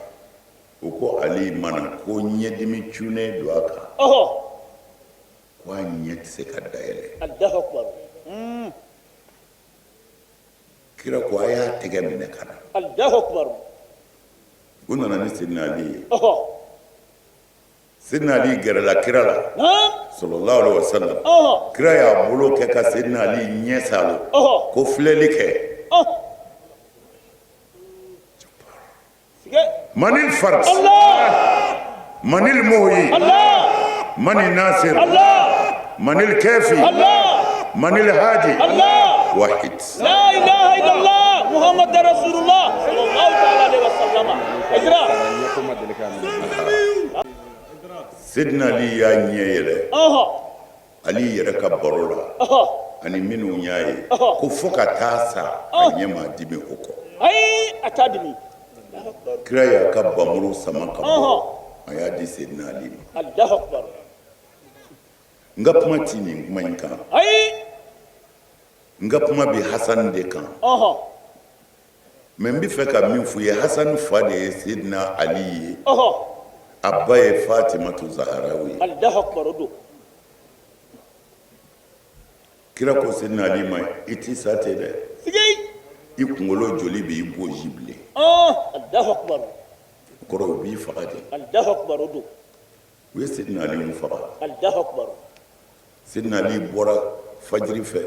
o ko Ali mana ko ɲɛdimi cunnen don a kan. Ɔhɔ. Ko a ɲɛ tɛ se ka dayɛlɛ. Alahu akibaru. Kira ko a y'a tɛgɛ minɛ ka na. Alahu akibaru. U nana ni Seydina Ali ye. Ɔhɔ. Seydina Ali gɛrɛla kira la. Naam. Sallallahu alaihi wasallam. Ɔhɔ. Kira y'a bolo kɛ ka Seydina Ali ɲɛ salo. Ɔhɔ. Ko filɛli kɛ. Ɔh. Sige. Manil fard. Allah. Manil muhyi. Allah. Manil nasir. Allah. Manil kafi. Allah. Manil hadi. Allah. Wahid. La ilaha illallah Muhammad Rasulullah sallallahu ta'ala alaihi wasallam. Hayidara. Seydina Ali y'a ɲɛ yɛlɛ. Ɔhɔ. Ali yɛrɛ ka baro la. Ɔhɔ. Ani minnu y'a ye. Ɔhɔ. Ko fo ka taa sa a ɲɛ ma dimi o kɔ. Ayi, a t'a dimi. Kira y'a ka bamuru sama ka bɔ. Ɔhɔ. A y'a di Seydina Ali ma. Alahu akibaru. N ka kuma ti nin kuma in kan. Ayi. N ka kuma bɛ Hasani de kan. Ɔhɔ. Mais n bɛ fɛ ka min f'u ye, Hasani fa de ye Seydina Ali ye. Ɔhɔ. A ba ye Fatimatu Zaharaw ye. Alahu akibaru, o don. Kira ko Seydina Ali ma, i ti sa ten dɛ. Sige. I kunkolo joli b'i bosi bilen. Ɔh, Alahu akibaru. O kɔrɔ u b'i faga de. Alahu akubar, o don. U ye Sedina Ali faga. Alahu akubar. Sedina Ali bɔra fajiri fɛ.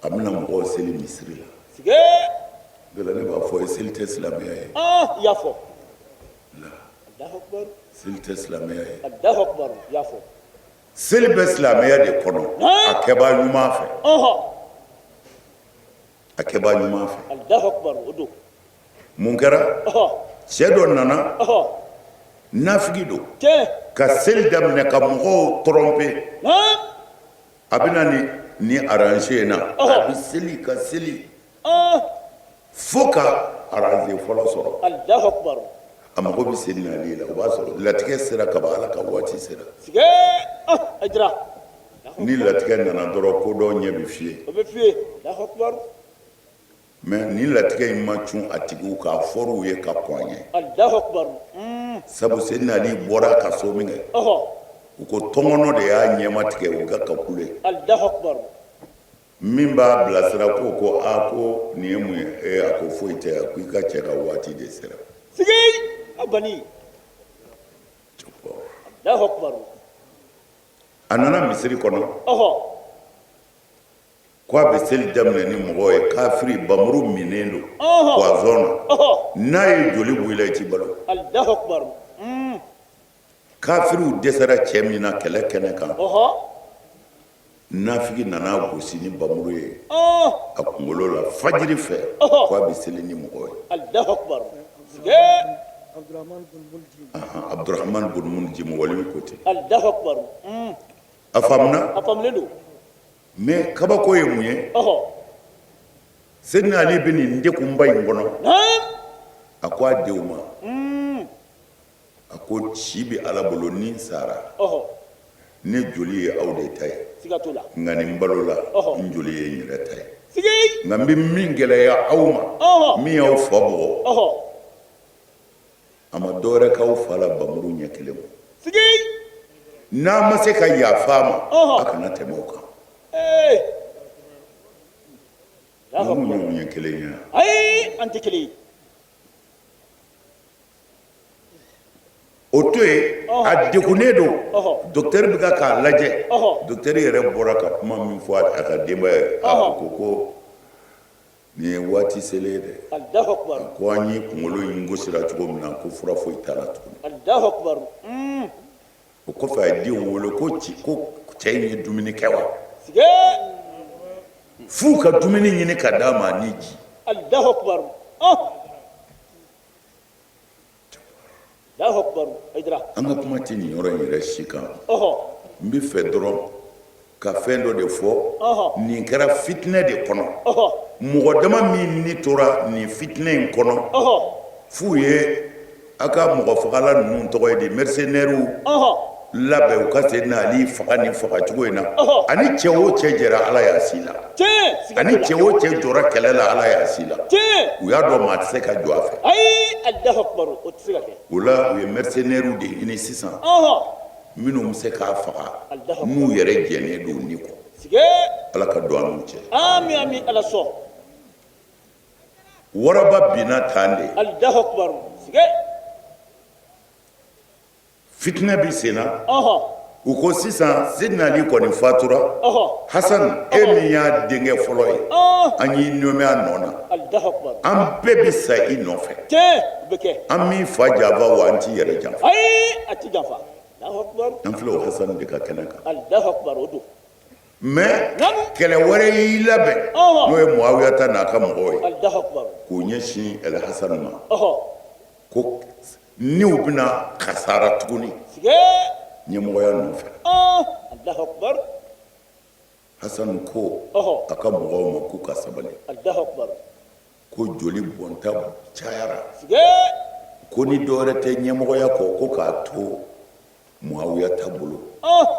A bɛna mɔgɔw seli misiri la. Sige. O de la ne b'a fɔ ye, seli tɛ silamɛya ye. I y'a fɔ. Alahu akubar. Seli tɛ silamɛya ye. Alahu akubar, i y'a fɔ. Seli bɛ silamɛya de kɔnɔ, a kɛbaa ɲuman fɛ. A kɛbaa ɲuman fɛ. Alahu akubar, o don. Mun kɛra? Cɛ dɔ nana, nafigi don, ka seli daminɛ ka mɔgɔw tromper. A bɛ na ni rangée in na, a bɛ seli ka seli fo ka rangée fɔlɔ sɔrɔ. Alahu akubar. A mago bɛ Sedina Ali la, o b'a sɔrɔ latigɛ sera ka ban, Ala ka waati sera. Sige, Hayidara. Ni latigɛ nana dɔrɔn, ko dɔ ɲɛ bɛ fiyɛ. O bɛ fiyɛ. Alahu akubar. Mais ni latigɛ in ma cun a tigiw kan, a fɔr'u ye ka kɔn a ɲɛ. Alahu akubar. Sabu Sedina Ali bɔra ka so min kɛ, u ko tɔnkɔnɔ de y'a ɲɛma tigɛ, u ka kule. Alahu akubar. Min b'a bilasira ko a ko nin ye mun ye? Ee, a ko foyi tɛ, a ko i ka cɛ ka waati de sera. Sigi a bani. Alahu akubar. A nana misiri kɔnɔ. Ko a bɛ seli daminɛ ni mɔgɔw ye, kafiri bamuru minnen don poison na, n'a ye joli bɔ i la, i t'i balo. Alahu akubar. Kafiriw dɛsɛra cɛ min na kɛlɛ kɛnɛ kan, nafigi nana gosi ni bamuru ye a kunkolo la fajiri fɛ, ko a bɛ seli ni mɔgɔw ye. Alahu akubar. Abdurahman bun Muljim, waliyu ko ten. Alahu akubar. A faamuna? A faamulen don. Mais kabako ye mun ye? Sedina Ali bɛ nin degunba in kɔnɔ. A ko a denw ma, a ko si bɛ Ala bolo, ni n sara, ne joli ye aw de ta ye, nka ni n balola, n joli ye n yɛrɛ ta ye. Nka n bɛ min gɛlɛya aw ma, min y'aw fa bugɔ, a ma dɔwɛrɛ k'aw fa la bamuru ɲɛ kelen ma. N'a ma se ka yafa a ma, a kana tɛmɛ o kan. Ninnu y'u ɲɛ kelen ye. Ayi, an tɛ kelen ye. O to yen, a degunnen don, docteur bɛ ka k'a lajɛ. Docteur yɛrɛ bɔra ka kuma min fɔ a ka denbaya ye, a ko nin ye waati selen ye dɛ. Alahu akubar. Ko an ye kunkolo in gosira cogo min na, ko fura foyi t'a la tuguni. Alahu akubar. O kɔfɛ a ye denw wele ko cɛ in ye dumuni kɛ wa? Sige. F'u ka dumuni ɲini ka d'a ma ni ji. Alahu akubar. Alahu akubar. Hayidara. An ka kuma tɛ nin yɔrɔ in yɛrɛ si kan. N bɛ fɛ dɔrɔn ka fɛn dɔ de fɔ. Nin kɛra fitinɛ de kɔnɔ. Mɔgɔ dama min ni tora nin fitinɛ in kɔnɔ, f'u ye a ka mɔgɔ fagala ninnu tɔgɔ ye di, mercenaires labɛn u ka Sedina Ali faga nin fagacogo in na. Ani cɛ o cɛ jɛra, Ala y'a si la. Ani cɛ o cɛ jɔra kɛlɛ la, Ala y'a si la. U y'a dɔn maa tɛ se ka jɔ a fɛ. Ayi, Alahu akubar, o tɛ se ka kɛ. O la u ye mercenaires de ɲini sisan, minnu bɛ se k'a faga n'u yɛrɛ jɛnnen don ni kɔ. Ala ka don an n'u cɛ. Ami ami, Ala sɔn. Waraba binna tan de. Alahu akubar. Sige. Fitinɛ bɛ sen na. U ko sisan Sedina Ali kɔni fatura. Hasan, e min y'a denkɛ fɔlɔ ye, an y'i nommé a nɔ na. Alahu akubar. An bɛɛ bɛ sa i nɔfɛ. Tiɲɛ, o bɛ kɛ. An m'i fa janfa wa an t'i yɛrɛ janfa. Ayi, a t'i janfa. Alahu akubar. An filɛ o Hasan de ka kɛnɛ kan. Alahu akubar, o don. Mais kɛlɛ wɛrɛ y'i labɛn, n'o ye Muawiya ta n'a ka mɔgɔw ye, k'o ɲɛsin El Hasan ma, ko niw bɛna kasara tuguni ɲɛmɔgɔya nɔfɛ. Hasan ko a ka mɔgɔw ma k'u ka sabali, ko joli bɔnta cayara, ko ni dɔwɛrɛ tɛ ɲɛmɔgɔya kɔ, ko k'a to Muawiya ta bolo,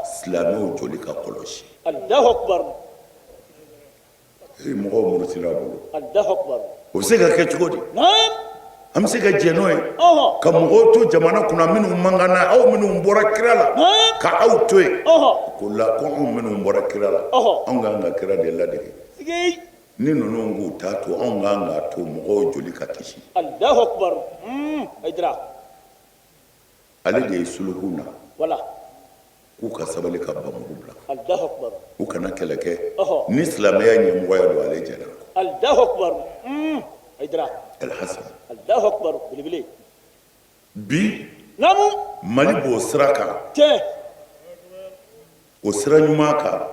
silamɛw joli ka kɔlɔsi. Alahu akubar. Ee, mɔgɔw murutira a bolo. Alahu akubar. O bɛ se ka kɛ cogo di? An bɛ se ka jɛn n'o ye ka mɔgɔw to jamana kunna minnu man kan na, aw minnu bɔra kira la, ka aw to yen. Ko la, ko anw minnu bɔra kira la, anw ka kan ka kira de ladege. Ni ninnu k'u ta to, anw ka kan k'a to mɔgɔw joli ka kisi. Alahu akubar. Hayidara. Ale de ye suluhu na. Voilà. K'u ka sabali ka bamugu bila. Allahu akbar. U kana kɛlɛ kɛ. Ni silamɛya ɲɛmɔgɔya don, ale jɛnna. Allahu akbar. Hayidara. El Hasan. Allahu akbar belebele. Bi. Naamu. Mali b'o sira kan. Tiɲɛ. O sira ɲuman kan.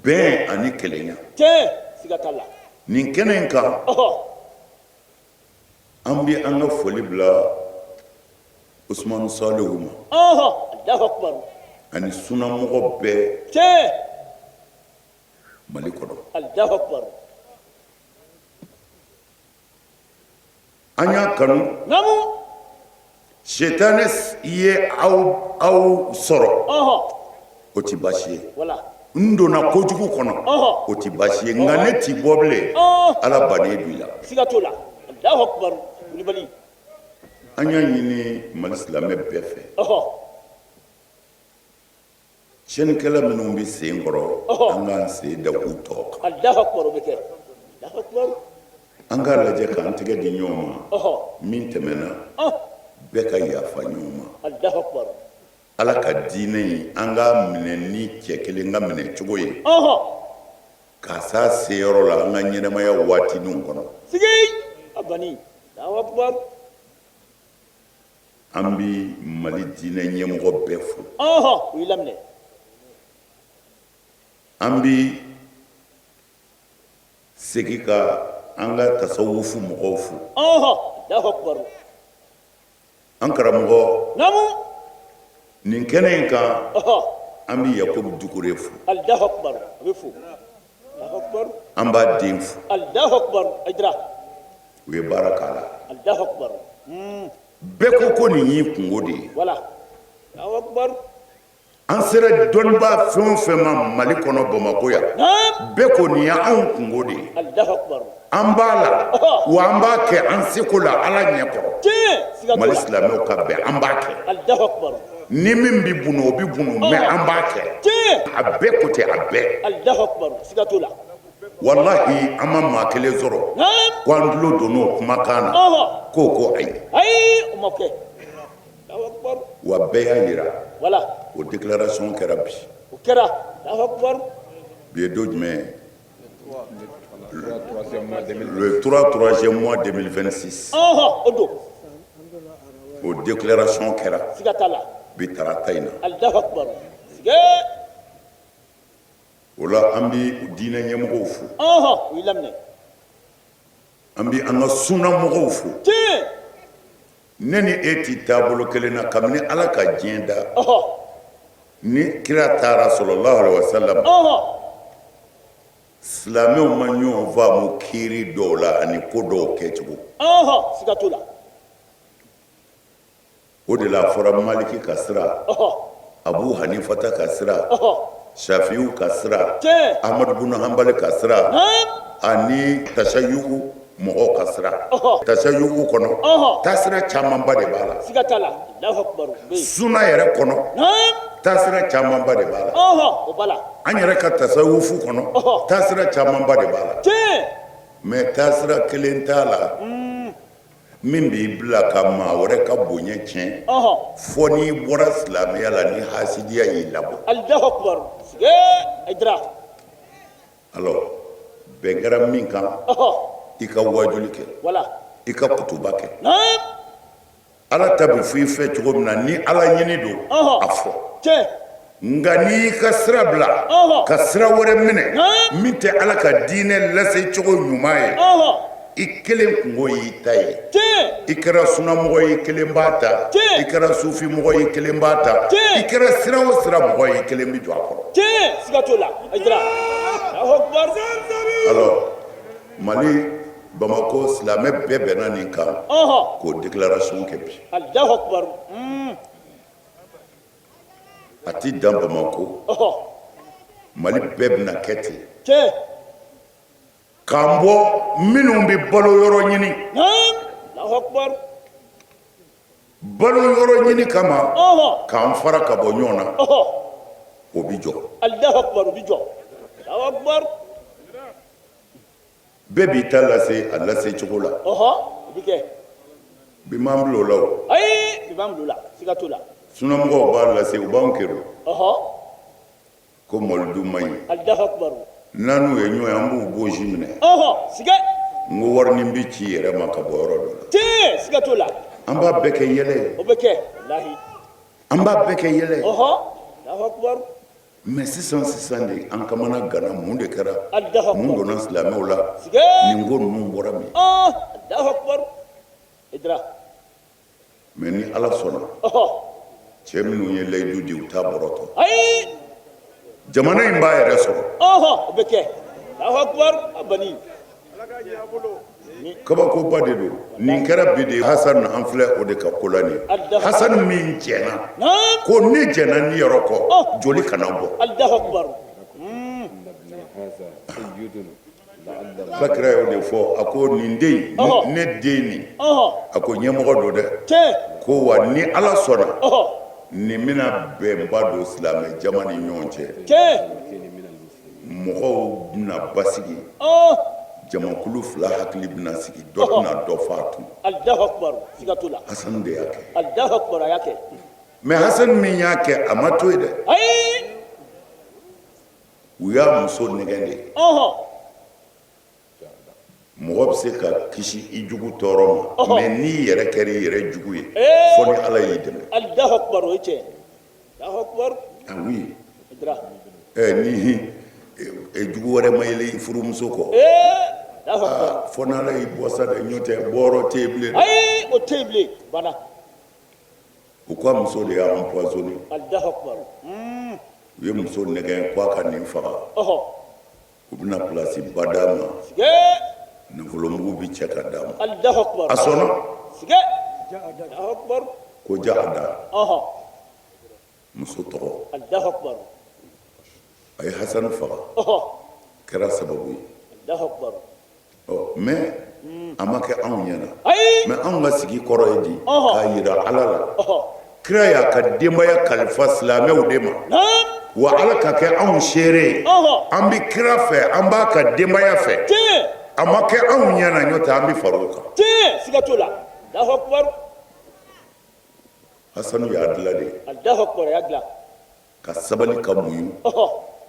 Bɛn ani kelenya. Tiɲɛ, siga t'a la. Nin kɛnɛ in kan. An bɛ an ka foli bila Usumani Salihu ma. Allahu akbar. Ani sunamɔgɔ bɛɛ. Tiɲɛ. Mali kɔnɔ. Allahu akbar. An y'a kanu. Naamu. Sitanɛ ye aw aw sɔrɔ. O ti baasi ye. Voilà. N donna kojugu kɔnɔ. O ti baasi ye, nka ne ti bɔ bilen. Ala bannen b'i la. Siga t'o la. Allahu akbar. Kulibali. An y'a ɲini Mali silamɛ bɛɛ fɛ. Tiɲɛnikɛla minnu bɛ sen kɔrɔ, an k'an sen da u tɔ kan. Allahu akbar, o bɛ kɛ. Allahu akbar. An k'a lajɛ k'an tɛgɛ di ɲɔgɔn ma. Min tɛmɛna, bɛɛ ka yafa ɲɔgɔn ma. Allahu akbar. Ala ka diinɛ in, an k'a minɛ ni cɛ kelen ka minɛ cogo ye. K'a s'a seyɔrɔ la an ka ɲɛnamaya waatiniw kɔnɔ. Sigi a bani. Allahu akbar. An bɛ Mali diinɛ ɲɛmɔgɔ bɛɛ fo. U y'i laminɛ. An bɛ segin ka an ka tasawufu mɔgɔw fo. Allahu akbar. An karamɔgɔ. Naamu. Nin kɛnɛ in kan. An bɛ Yakubu Dukure fo. Allahu akbar, a bɛ fo. Allahu akbar. An b'a den fo. Allahu akbar, Hayidara. U ye baara k'a la. Allahu akbar. Bɛɛ ko ko nin y'i kunko de ye. Voilà. Allahu akbar. An sera dɔnnibaa fɛn o fɛn ma Mali kɔnɔ Bamakɔ yan. Bɛɛ ko nin y'anw kunko de ye. Allahu akbar. An b'a la wa an b'a kɛ an seko la Ala ɲɛ kɔrɔ. Tiɲɛ. Siga t'o la. Mali silamɛw ka bɛn, an b'a kɛ. Allahu akbar. Ni min bɛ bunu, o bɛ bunu, mais an b'a kɛ. Tiɲɛ. A bɛɛ ko ten, a bɛɛ. Allahu akbar. Siga t'o la. Walahi, an ma maa kelen sɔrɔ ko an tulo donn'o kumakan na k'o ko ayi. Ayi, o ma kɛ. Allahu akbar. Wa bɛɛ y'a jira. Voilà. O déclaration kɛra bi. O kɛra. Allahu akbar. Bi ye don jumɛn ye? Le 3 troisième mois 2026. O don. O déclaration kɛra. Siga t'a la. Bi tarata in na. Allahu akbar. Siga. O la, an bɛ diinɛ ɲɛmɔgɔw fo. U y'i laminɛ. An bɛ an ka sunamɔgɔw fo. Tiɲɛ. Ne ni e ti taabolo kelen na kabini Ala ka diɲɛ da. Ni kira taara sallallahu alaihi wasallam. Silamɛw ma ɲɔgɔn faamu kiiri dɔw la ani ko dɔw kɛcogo. Siga t'o la. O de la a fɔra Maliki ka sira, Abu Hanifata ka sira, Shafiyu ka sira, Ahmadu bunu Hanbali ka sira ani tasayugu mɔgɔw ka sira. Tasayugu kɔnɔ, taasira camanba de b'a la. Siga t'a la. Allahu akbar. Suna yɛrɛ kɔnɔ, taasira camanba de b'a la. O b'a la. An yɛrɛ ka tasawufu kɔnɔ, taasira camanba de b'a la. Mais taasira kelen t'a la min b'i bila ka maa wɛrɛ ka bonya tiɲɛ, fo n'i bɔra silamɛya la ni hasidiya y'i labɔ. Allahu akbar. Hayidara. Alors, bɛn kɛra min kan, i ka wajuli kɛ. Voilà. I ka kutuba kɛ. Ala ta bɛ fɔ i fɛ cogo min na, ni Ala ɲini don, a fɔ. Tiɲɛ. Nka n'i y'i ka sira bila ka sira wɛrɛ minɛ min tɛ Ala ka diinɛ lase cogo ɲuman ye, i kelen kunko y'i ta ye. I kɛra sunamɔgɔ ye, i kelen b'a ta. I kɛra sufimɔgɔ ye, i kelen b'a ta. I kɛra sira o sira mɔgɔ ye, i kelen bɛ jɔ a kɔrɔ. Tiɲɛ, siga t'o la. Hayidara. Allahu akbar. Alors, Mali Bamakɔ silamɛ bɛɛ bɛnna nin kan k'o déclaration kɛ bi. Allahu akbar. A ti dan Bamakɔ. Mali bɛɛ bɛna kɛ ten. Tiɲɛ. K'an bɔ minnu bɛ balo yɔrɔ ɲini. Allahu akbar. Balo yɔrɔ ɲini kama. K'an fara ka bɔ ɲɔgɔn na. O bi jɔ. Allahu akbar, o bi jɔ. Allahu akbar. Bɛɛ b'i ta lase a lase cogo la. O bɛ kɛ. Bi m'an bila o la o. Ayi, bi m'an bila o la, siga t'o la. Sinon mɔgɔw b'a lase, u b'anw kɛlɛ. Ko mɔlidu man ɲi. Alahu akibaru. N'an n'u ye ɲɔgɔn ye, an b'u bosi minɛ. Siga. N ko warinin bi ci yɛrɛ ma ka bɔ yɔrɔ dɔ la. Tiɲɛ, siga t'o la. An b'a bɛɛ kɛ yɛlɛ ye. O bɛ kɛ, walahi. An b'a bɛɛ kɛ yɛlɛ ye. Alahu akibaru. Mais sisan sisan de an kamana ganna, mun de kɛra? Alahu akibaru. Mun donna silamɛw la? Siga. Nin ko ninnu bɔra min? Alahu akibaru. Idra. Mais ni Ala sɔnna, cɛ minnu ye layidu di, u t'a bɔrɔtɔ. Ayi. Jamana in b'a yɛrɛ sɔrɔ. O bɛ kɛ. Alahu akibaru. A bani. Kabakoba de don. Nin kɛra bi de. Hasan, an filɛ o de ka ko la nin ye. Hasan min jɛnna ko ne jɛnna ni yɔrɔ kɔ, joli kana bɔ. Alahu akibaru. Ala kira y'o de fɔ, a ko nin den, ne den nin, a ko ɲɛmɔgɔ don dɛ, ko wa ni Ala sɔnna, nin bɛna bɛnba don silamɛ jama ni ɲɔgɔn cɛ, mɔgɔw bɛna basigi, jamakulu fila hakili bɛna sigi, dɔ tɛna dɔ faa tun. Alahu akibaru, siga t'o la. Hasan de y'a kɛ. Alahu akibaru, a y'a kɛ. Mais Hasan min y'a kɛ, a ma to yen dɛ. Ayi. U y'a muso nɛgɛn de. Mɔgɔ bɛ se ka kisi i jugu tɔɔrɔ ma, mais n'i yɛrɛ kɛra i yɛrɛ jugu ye, fo ni Ala y'i dɛmɛ. Alahu akibaru, o ye tiɲɛ. Alahu akibaru. Ah oui. Ni jugu wɛrɛ ma yɛlɛ i furumuso kɔ. Fo n'Ala y'i bɔ sa dɛ, n'o tɛ bɔyɔrɔ tɛ yen bilen. Ayi, o tɛ yen bilen, banna. U ka muso de y'a empoisonné. Alahu akibaru. U ye muso nɛgɛn k'a ka nin faga. U bɛna place ba d'a ma. Nafolomugu bɛ cɛ ka d'a ma. Alahu akibaru. A sɔnna. Alahu akibaru. Ko Jaada. Muso tɔgɔ. Alahu akibaru. A ye Hasani faga. Kɛra sababu ye. Alahu akibaru. Ɔ mais a ma kɛ anw ɲɛna. Ayi. Mais anw ka sigi kɔrɔ ye di? K'a yira Ala la. Kira y'a ka denbaya kalifa silamɛw de ma. Wa Ala ka kɛ anw seere ye. An bɛ kira fɛ, an b'a ka denbaya fɛ. A ma kɛ anw ɲɛna, n'o tɛ an bɛ fara o kan. Tiɲɛ, siga t'o la. Alahu akibaru. Hasanu y'a dilan de. Alahu akibaru, a y'a dilan. Ka sabali, ka muɲu.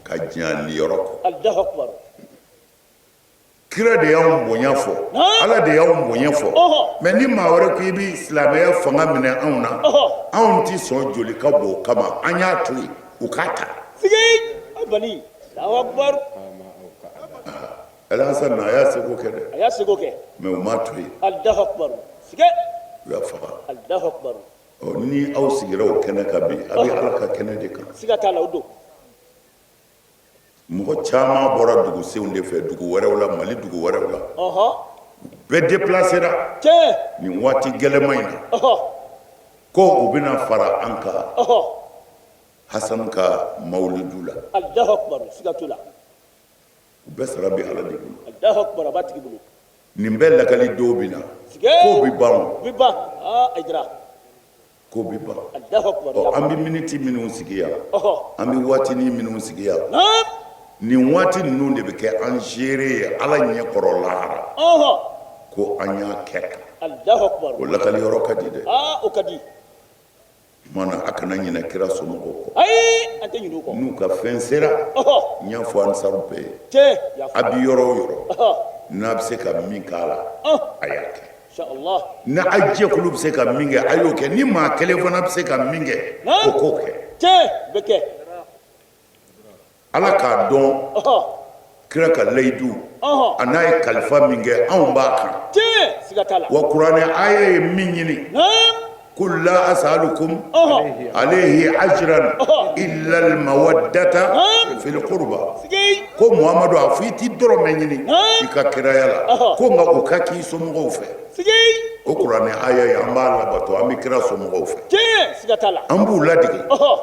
Ka jɛn a niyɔrɔ kɔ. Alahu akibaru. Kira de y'anw bonya fɔ, Ala de y'anw bonya fɔ. Mais ni maa wɛrɛ ko i bɛ silamɛya fanga minɛ anw na, anw tɛ sɔn joli ka bɔ o kama, an y'a to yen, u k'a ta. Sigi, Alahu akibaru. El Hasan a y'a seko kɛ dɛ. A y'a seko kɛ. Mais u m'a to yen. Alahu akibaru. Sigi. U y'a faga. Alahu akibaru. Ɔ, ni aw sigira o kɛnɛ kan bi, a bɛ Ala ka kɛnɛ de kan. Siga t'a la, o don. Mɔgɔ caman bɔra dugusenw de fɛ, dugu wɛrɛw la, Mali dugu wɛrɛw la. Bɛɛ déplacera. Nin waati gɛlɛnman in na. Ko u bɛna fara an kan. Hasan ka mawuludu la. Alahu akibaru, siga t'o la. U bɛɛ sara bɛ Ala de bolo. Alahu akibaru, a b'a tigi bolo. Nin bɛɛ lakali don bɛ na. Ko bɛ ban. O bɛ ban. Aa, Hayidara. Ko bɛ ban. Alahu akibaru. Ɔ, an bɛ miniti minnu sigi yan, an bɛ waatinin minnu sigi yan, nin waati ninnu de bɛ kɛ an seere ye Ala ɲɛ kɔrɔ lahara. Ko an y'a kɛ tan. Alahu akibaru. O lakali yɔrɔ ka di dɛ. Aa, o ka di. Tuma a kana ɲinɛ kira somɔgɔw kɔ. Ayi, an tɛ ɲinɛ u kɔ. N'u ka fɛn sera, n y'a fɔ ansaru bɛɛ ye. A bɛ yɔrɔ o yɔrɔ, n'a bɛ se ka min k'a la, a y'a kɛ. Ni a jɛkulu bɛ se ka min kɛ, a y'o kɛ. Ni maa kelen fana bɛ se ka min kɛ, o k'o kɛ. Ala k'a dɔn kira ka layidu a n'a ye kalifa min kɛ, anw b'a kan. Wa kuranɛ aya ye min ɲini, qul la as'alukum alayhi ajran illa al-mawaddata fil qurba. Ko Muhamadu, a fɔ i ti dɔrɔmɛ ɲini i ka kiraya la, ko nka o ka k'i somɔgɔw fɛ. O kuranɛ aya ye, an b'a labato, an bɛ kira somɔgɔw fɛ. An b'u ladege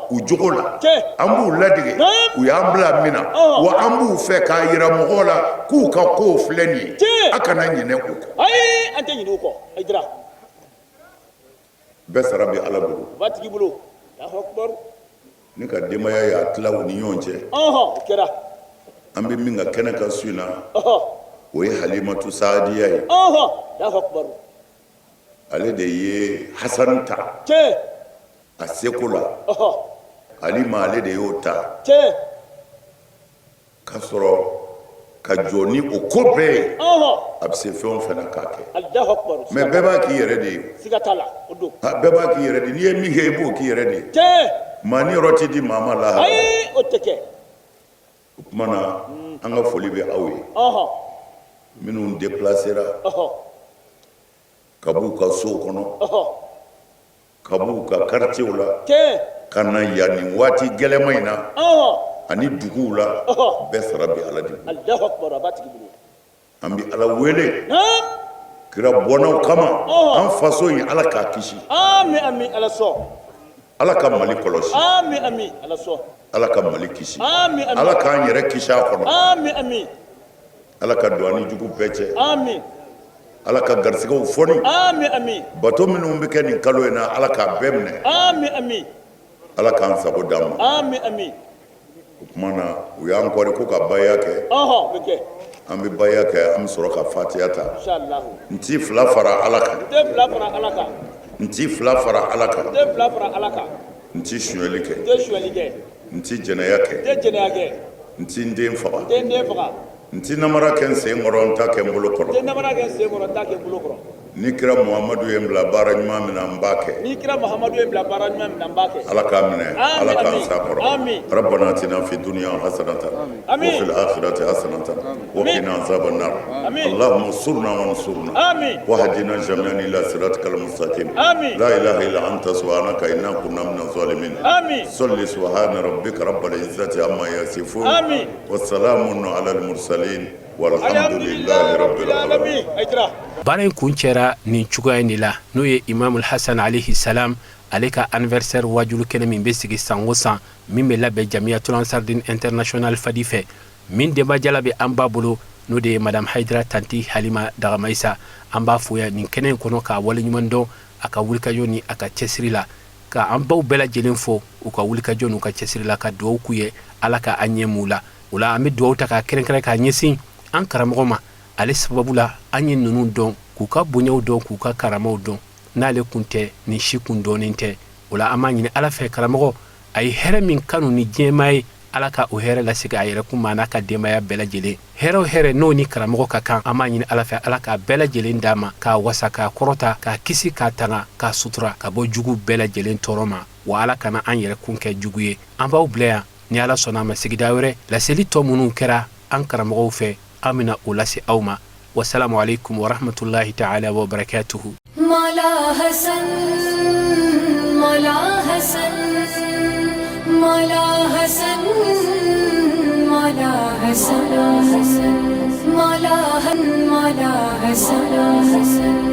u jogo la, an b'u ladege u y'an bila min na, wa an b'u fɛ k'a yira mɔgɔw la k'u ka kow filɛ nin ye, a kana ɲinɛ u kɔ. Ayi, an tɛ ɲinɛ u kɔ. Hayidara. Bɛɛ sara bɛ Ala bolo. O b'a tigi bolo. Alahu akibaru. Ne ka denbaya y'a tila u ni ɲɔgɔn cɛ. O kɛra. An bɛ min ka kɛnɛ kan su in na, o ye Halimatu Saadiya ye. Alahu akibaru. Ale de ye Hasani ta a seko la, Ali ma ale de y'o ta ka sɔrɔ ka jɔ ni o ko bɛɛ ye, a bɛ se fɛn o fɛn na k'a kɛ. Mais bɛɛ b'a k'i yɛrɛ de ye, bɛɛ b'a k'i yɛrɛ de ye. N'i ye min kɛ, i b'o k'i yɛrɛ de ye. Maa niyɔrɔ tɛ di maa ma lahara. O tuma na an ka foli bɛ aw ye minnu déplacera ka b'u ka sow kɔnɔ, ka b'u ka quartiers la ka na yan nin waati gɛlɛnman in na ani duguw la. Bɛɛ sara bɛ Ala de bolo. An bɛ Ala wele kira bɔnnaw kama, an faso in, Ala k'a kisi. Ala ka Mali kɔlɔsi. Ala ka Mali kisi. Ala k'an yɛrɛ kisi a kɔnɔ. Ala ka don an ni jugu bɛɛ cɛ. Ala ka garisigɛw foni. Bato minnu bɛ kɛ nin kalo in na, Ala k'a bɛɛ minɛ. Ala k'an sago d'an ma. O tuma na u y'an kɔri ko ka baya kɛ. An bɛ baya kɛ, an bɛ sɔrɔ ka fatiya ta. N ti fila fara Ala kan, n ti fila fara Ala kan, n ti sonyali kɛ, n ti jɛnɛya kɛ, n ti n den faga, n ti namara kɛ n sen kɔrɔ, n ta kɛ n bolo kɔrɔ. Ni kira Muhamadu ye n bila baara ɲuman min na, n b'a kɛ. Ni kira Muhamadu ye n bila baara ɲuman min na, n b'a kɛ. Ala k'a minɛ, Ala k'an s'a kɔrɔ. Rabbana atina fi dunya hasanatan wa fil akhirati hasanatan wa qina azaban nar. Allahumma surna wa ansurna wa hadina jami'an ila siratikal mustaqim. La ilaha illa anta subhanaka inna kunna minaz zalimin. Salli subhana rabbika rabbil izzati amma yasifun wa salamun alal mursalin. Baara in kuncɛra nin cogoya in de la, n'o ye Imamul Hasan alayhi salam ale ka anniversaire wajulu kɛnɛ min bɛ sigi san o san, min bɛ labɛn Jamiyatul Ansardine International Fadi fɛ, min denbajala bɛ an ba bolo, n'o de ye Madame Hayidara Tanti Halima Dagamayisa. An b'a fo yan nin kɛnɛ in kɔnɔ k'a waleɲuman dɔn a ka wulikajɔ ni a ka cɛsiri la, ka an baw bɛɛ lajɛlen fo u ka wulikajɔ n'u ka cɛsiri la, ka dugawu k'u ye, Ala ka an ɲɛ m'u la. O la an bɛ dugawu ta k'a kɛrɛnkɛrɛn k'a ɲɛsin an karamɔgɔ ma. Ale sababu la an ye ninnu dɔn, k'u ka bonyaw dɔn, k'u ka karamaw dɔn. N'ale kun tɛ, nin si kun dɔnnen tɛ. O la an b'a ɲini Ala fɛ, karamɔgɔ a ye hɛrɛ min kanu ni diɲɛmaa ye, Ala ka o hɛrɛ lasegin a yɛrɛ kun ma n'a ka denbaya bɛɛ lajɛlen. Hɛrɛ o hɛrɛ n'o ni karamɔgɔ ka kan, an b'a ɲini Ala fɛ, Ala k'a bɛɛ lajɛlen d'a ma, k'a wasa, k'a kɔrɔta, k'a kisi, k'a tanga, k'a sutura ka bɔ jugu bɛɛ lajɛlen tɔɔrɔ ma. Wa Ala kana an yɛrɛ kun kɛ jugu ye. An b'aw bila yan. Ni Ala sɔnna a ma, sigida wɛrɛ laseli tɔ minnu kɛra an karamɔgɔw fɛ, an bɛna o lase aw ma. Wasalamu aleykum warahmatulahi taala wabarakatuhu. Mawla Hasan, Mawla Hasan, Mawla Hasan, Mawla Hasan, Mawla Mawla Hasan.